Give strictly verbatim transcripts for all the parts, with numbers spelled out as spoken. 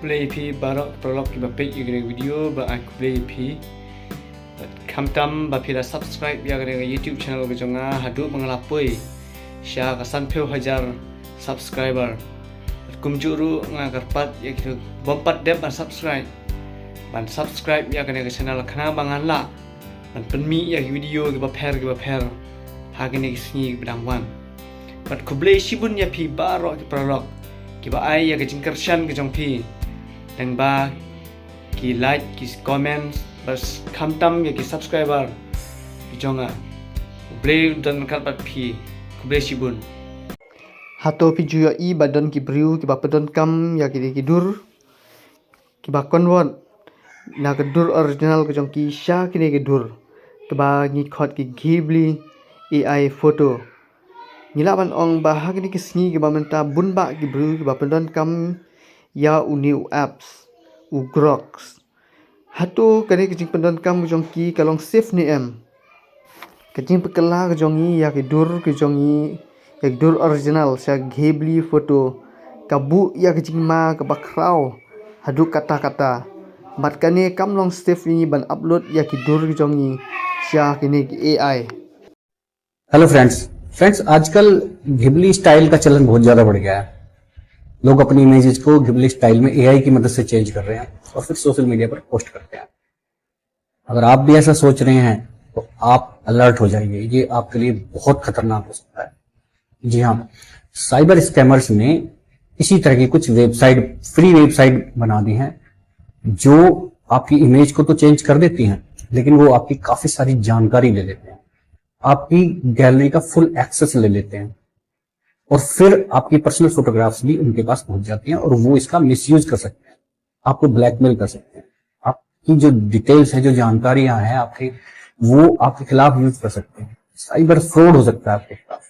Khublei ïa phi baroh ki paralok kiba peit ïa kane ka video, ba ai khublei ïa phi. Bad khamtam ba phi la subscribe ïa kane ka YouTube channel ka jong nga haduh ba nga la poi sha ka sanphew hajar subscriber. Bad kumjuh ruh nga kyrpad ïa kito bym pat dep ban subscribe, ban subscribe ïa kane ka channel khnang ba ngan lah ban pynmih ïa ki video kiba pher kiba pher ha kine ki sngi kiba dang wan. Bad khublei shibun ïa phi baroh ki paralok kiba ai ïa ka jingkyrshan ka jong phi, lyngba ki like, ki comments, bad khamtam ïa ki subscriber ki jong nga. Khublei don ryngkat bad phi. Khublei shibun. Hato phi ju ïohi ba don ki briew kiba pyndonkam ïa kine ki dur, kiba convert na ka dur original ka jong ki sha kine ki dur kiba ngi khot ki Ghibli A I photo. Ngi lah ban ong ba ha kine ki sngi kiba mynta bun bah ki briew kiba pyndonkam ïa une u apps, u Grok. Hato kane ka jingpyndonkam ka jong ki ka long safe ne em? Ka jingpynkhlaiñ ka jong ngi ïa ki dur ka jong ngi, ïa ki dur original sha Ghibli photo, ka buh ïa ka jingma kaba khraw haduh katta katta. Bad kane kam long safe ïa ngi ban upload ïa ki dur ka jong ngi sha kine ki A I. हेलो फ्रेंड्स फ्रेंड्स आजकल घिबली स्टाइल का चलन बहुत ज़्यादा बढ़ गया है। लोग अपनी इमेजेस को घिबली स्टाइल में एआई की मदद से चेंज कर रहे हैं और फिर सोशल मीडिया पर पोस्ट करते हैं। अगर आप भी ऐसा सोच रहे हैं तो आप अलर्ट हो जाइए, ये आपके लिए बहुत खतरनाक हो सकता है। जी हाँ, साइबर स्कैमर्स ने इसी तरह की कुछ वेबसाइट, फ्री वेबसाइट बना दी हैं जो आपकी इमेज को तो चेंज कर देती हैं, लेकिन वो आपकी काफ़ी सारी जानकारी ले लेते हैं, आपकी गैलरी का फुल एक्सेस ले लेते हैं और फिर आपकी पर्सनल फोटोग्राफ्स भी उनके पास पहुंच जाती हैं और वो इसका मिसयूज कर सकते हैं, आपको ब्लैकमेल कर सकते हैं, आपकी जो डिटेल्स है, जो जानकारियां हैं आपकी, वो आपके खिलाफ यूज कर सकते हैं। साइबर फ्रॉड हो सकता है आपके खिलाफ।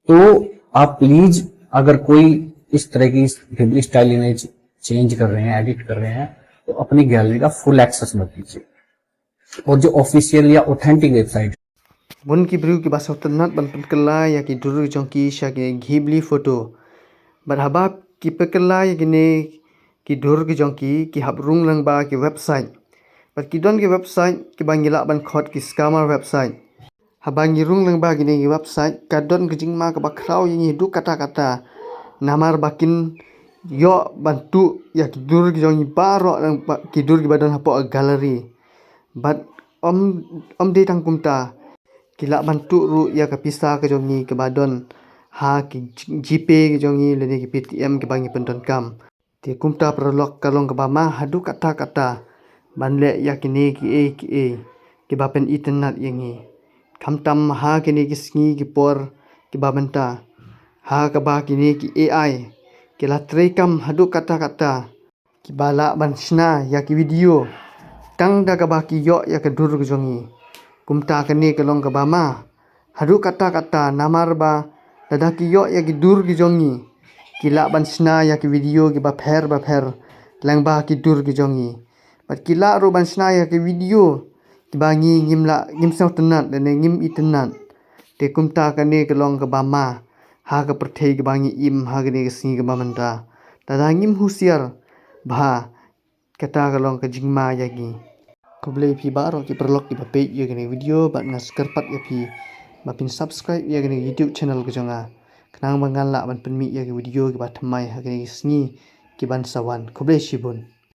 तो आप प्लीज, अगर कोई इस तरह की घिबली स्टाइल इमेज चेंज कर रहे हैं, एडिट कर रहे हैं, तो अपनी गैलरी का फुल एक्सेस मत दीजिए। और जो ऑफिशियल या ऑथेंटिक वेबसाइट Bun ki briew kiba sngewtynnat ban pynkylla ïa ki dur ki jong ki sha ki Ghibli photo. Bad haba ki pynkylla ïa kine ki dur ki jong ki, ki hap rung lyngba ki website. Bad ki don ki website kiba ngi lah ban khot ki scammer website. Haba ngi rung lyngba kine ki website, ka don ka jingma kaba khraw ïa ngi haduh katta katta. Namar ba kin ïoh ban tuh ïa ki dur ki jong ngi baroh, ki dur kiba don hapoh gallery. Bad ym, ym dei tang kumta, ki lah ban tuh ruh ïa ka pisa ka jong ngi kaba don ha ki GPay ka jong ngi lane ki Paytm kiba ngi pyndonkam. Te kumta paralok, ka long kaba ma haduh katta katta ban leh ïa kine kiei kiei kiba pynitynnat ïa ngi. Khamtam ha kine ki sngi ki por kiba mynta, ha kaba kine ki AI ki la treikam haduh katta katta, kiba lah ban shna ïa ki video tang da kaba ki ïoh ïa ka dur ka jong ngi. Kumta kane ka long kaba ma haduh katta katta, namar ba lada ki ïoh ïa ki dur ki jong ngi, ki lah ban shna ïa ki video kiba pher ba pher lyngba ki dur ki jong ngi. Bad ki lah ruh ban shna ïa ki video kiba ngi ngim lah, ngim sngewtynnat lane ngim itynnat. Te kumta kane ka long kaba ma ha ka pyrthei kaba ngi im ha kane ka sngi kaba mynta. Lada ngim husiar bha, kata ka long ka jingma ïa ngi. Khublei ïa phi baroh ki paralok kiba peit ïa kane ka video, bad nga kyrpad ïa phi ba phin subscribe ïa kane ka YouTube channel ka jong nga, khnang ba ngan lah ban pynmih ïa ki video kiba thymmai ha kine ki sngi kiban sa wan. Khublei shibun.